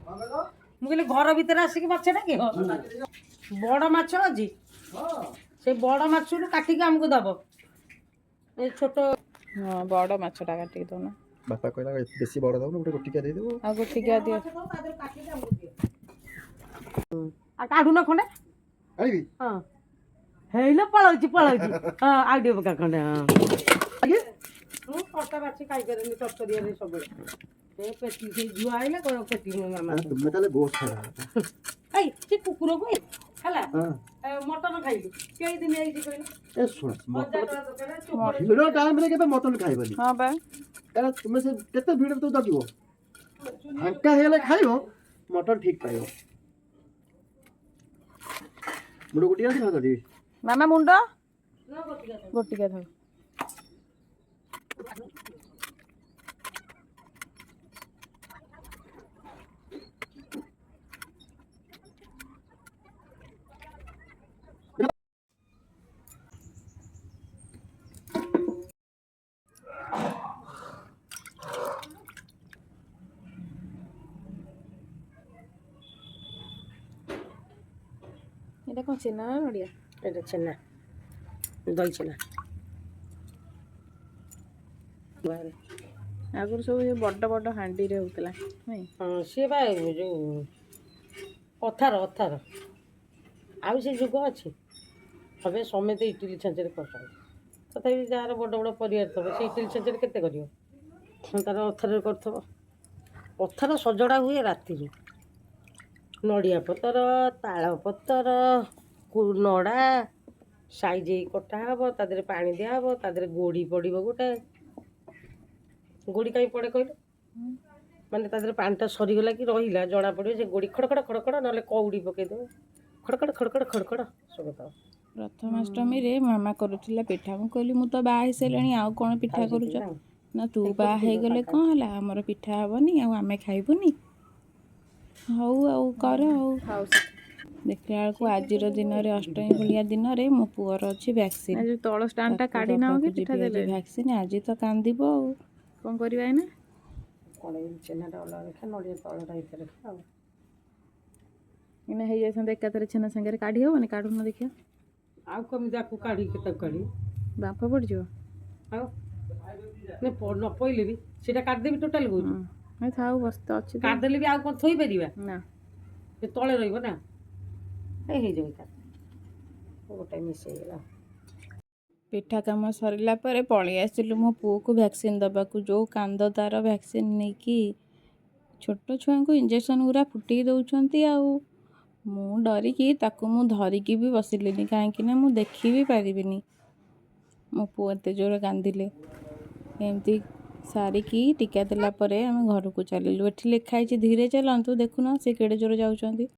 ମୁଁ କହିଲି ଘର ଭିତରେ ଆସିକି ମାଛ ଡାକିବ? ବଡ଼ ମାଛ ଅଛି, ସେ ବଡ଼ ମାଛରୁ କାଟିକି ଆମକୁ ଦବ, ଏ ଛୋଟ। ହଁ, ବଡ଼ ମାଛଟା କାଟିକି ଦଉନ। ବାପା କହିଲା ବେଶୀ ବଡ଼ ଦଉନୁ, ଗୋଟେ ଗୋଟିକିଆ ଦେଇଦେବୁ। ଆଉ ଗୋଟିକିଆ ଦିଅ। ଆଉ କାଢୁନ ଖଣ୍ଡେ। ଆଣିବି? ହଁ, ହେଇଲୋ, ପଳଉଛି ପଳଉଛି। ହଁ, ଆଉ ଟିକେ ପକା ଖଣ୍ଡେ। ହଁ, ମୁଁ କଟା ବାଛି ଖାଇପାରେନି ତରତରିଆରେ ସବୁବେଳେ। ଏ ପେଟି ସେଇ ଝିଅ ଆଇଲେ କହିବ ପେଟି ମୋ ମାମା। ତୁମେ ତାହେଲେ ବହୁତ ଖାଇବା। ଏଇ ସେ କୁକୁରକୁ ହେଲା। ମଟନ ଖାଇଲୁ କେଇ ଦିନ ହେଇଛି କହିଲ? ଏ ଶୁଣ, ହଜାର ମଟନ ଟଙ୍କା ଦୋକାନ ଚୋପା। ଭିଡ଼ ଟାଇମରେ କେବେ ମଟନ ଖାଇବନି। ହଁ ବା। କାରଣ ତୁମେ ସେ କେତେ ଭିଡ଼ ତ ଜଗିବ। ଫାଙ୍କା ହେଇଗଲେ ଖାଇବ ମଟନ, ଠିକ ପାଇବ। ମୁଣ୍ଡ ଗୋଟିଏ ଅଛି ନା ଯଦି? ମାମା, ମୁଣ୍ଡ ଗୋଟିକିଆ ଥାଉ। ଏଇଟା କ'ଣ ଛେନା ନା ନଡ଼ିଆ? ଏଇଟା ଛେନା, ଦହି ଛେନା। ଆଗରୁ ସବୁ ଏ ବଡ଼ ବଡ଼ ହାଣ୍ଡିରେ ହଉଥିଲା ନାଇଁ? ହଁ, ସିଏ ବା ଯୋଉ ଅଥାର ଅଥାର। ଆଉ ସେ ଯୁଗ ଅଛି? ଏବେ ସମେତେ ଇଟିଲି ଛାଞ୍ଚରେ କରୁଛନ୍ତି। ତଥାପି ଯାହାର ବଡ଼ ବଡ଼ ପରିବାର ଥିବ, ସେ ଇଟିଲି ଛାଞ୍ଚରେ କେତେ କରିବ? ତାର ଅଥାରରେ କରୁଥିବ। ଅଥାର ସଜଡ଼ା ହୁଏ ରାତିରୁ। ନଡ଼ିଆ ପତର, ତାଳ ପତର, ନଡ଼ା ସାଇଜ୍ ହେଇ କଟା ହେବ, ତା ଦେହରେ ପାଣି ଦିଆହେବ, ତା ଦେହରେ ଗୋଡ଼ି ପଡ଼ିବ ଗୋଟେ। ଗୋଡ଼ି କାହିଁ ପଡ଼େ କହିଲ? ମାନେ ତା ଦେହରେ ପାଣିଟା ସରିଗଲା କି ରହିଲା ଜଣା ପଡ଼ିବ। ସେ ଗୋଡ଼ି ଖଡ଼ ଖଡ଼ ଖଡ଼ ଖଡ଼, ନହେଲେ କଉଡ଼ି ପକେଇଦେବେ, ଖଡ଼ ଖଡ଼ ଖଡ଼ ଖଡ଼ ଖଡ଼ ଖଡ଼ ସବୁ ତ। ପ୍ରଥମାଷ୍ଟମୀରେ ମାମା କରୁଥିଲା ପିଠା। ମୁଁ କହିଲି, ମୁଁ ତ ବାହା ହେଇସାରିଲିଣି, ଆଉ କ'ଣ ପିଠା କରୁଛ? ନା, ତୁ ବାହା ହେଇଗଲେ କ'ଣ ହେଲା, ଆମର ପିଠା ହବନି ଆଉ ଆମେ ଖାଇବୁନି? ହଉ, ଆଉ କର। ଆଉ ଦେଖିଲା ବେଳକୁ ଆଜିର ଦିନରେ, ଅଷ୍ଟମୀ ଭଳିଆ ଦିନରେ ମୋ ପୁଅର ଅଛି ଭ୍ୟାକ୍ସିନ୍। ଆଜି ତଳ ଷ୍ଟାଣ୍ଡଟା କାଢି ନାଅ କି ପିଠା ଦେଲେ? ଭ୍ୟାକ୍ସିନ୍ ଆଜି ତ କାନ୍ଦିବ ଆଉ। କ'ଣ କରିବା ଏଇନା? କ'ଣ, ଏଇ ଛେନାଟା ଅଲଗା ରଖା, ନଡ଼ିଆ ତଳଟା ଭିତରେ ରଖା ଆଉ। ଏଇନା ହେଇଯାଇଥାନ୍ତା ଏକାଥରେ ଛେନା ସାଙ୍ଗରେ। କାଢି ହବନି? କାଢୁନ ଦେଖିବା। ଆଉ କେମିତି ଆକୁ କାଢ଼ି, କେତେ କାଢ଼ି? ବାମ୍ଫ ପଡ଼ିଯିବ। ଆଉ ନାଇଁ, ନ ପଇଲେ ବି ସେଇଟା କାଢ଼ିଦେବି ଟୋଟାଲ୍ କହୁଛୁ। ନାଇଁ, ଥାଉ, ବସ୍ତା ଅଛି ତ। କାଢ଼ିଦେଲେ ବି ଆଉ କ'ଣ ଥୋଇପାରିବା? ନା। ସେ ତଳେ ରହିବ ନା। ଏ ହେଇଯିବ ତାର ଗୋଟେ ମିଶେଇଗଲା। ପିଠା କାମ ସରିଲା ପରେ ପଳେଇ ଆସିଲୁ ମୋ ପୁଅକୁ ଭ୍ୟାକ୍ସିନ୍ ଦେବାକୁ। ଯେଉଁ କାନ୍ଦ ତାର ଭ୍ୟାକ୍ସିନ୍ ନେଇକି! ଛୋଟ ଛୁଆଙ୍କୁ ଇଞ୍ଜେକ୍ସନ୍ ଗୁଡ଼ା ଫୁଟେଇ ଦେଉଛନ୍ତି ଆଉ ମୁଁ ଡରିକି ତାକୁ ମୁଁ ଧରିକି ବି ବସିଲିନି, କାହିଁକି ନା ମୁଁ ଦେଖି ବି ପାରିବିନି ମୋ ପୁଅ ଏତେ ଜୋର କାନ୍ଦିଲେ। ଏମିତି ସାରିକି ଟୀକା ଦେଲା ପରେ ଆମେ ଘରକୁ ଚାଲିଲୁ। ଏଠି ଲେଖା ହେଇଛି ଧୀରେ ଚାଲନ୍ତୁ, ଦେଖୁନ ସେ କେଡ଼େ ଜୋର ଯାଉଛନ୍ତି।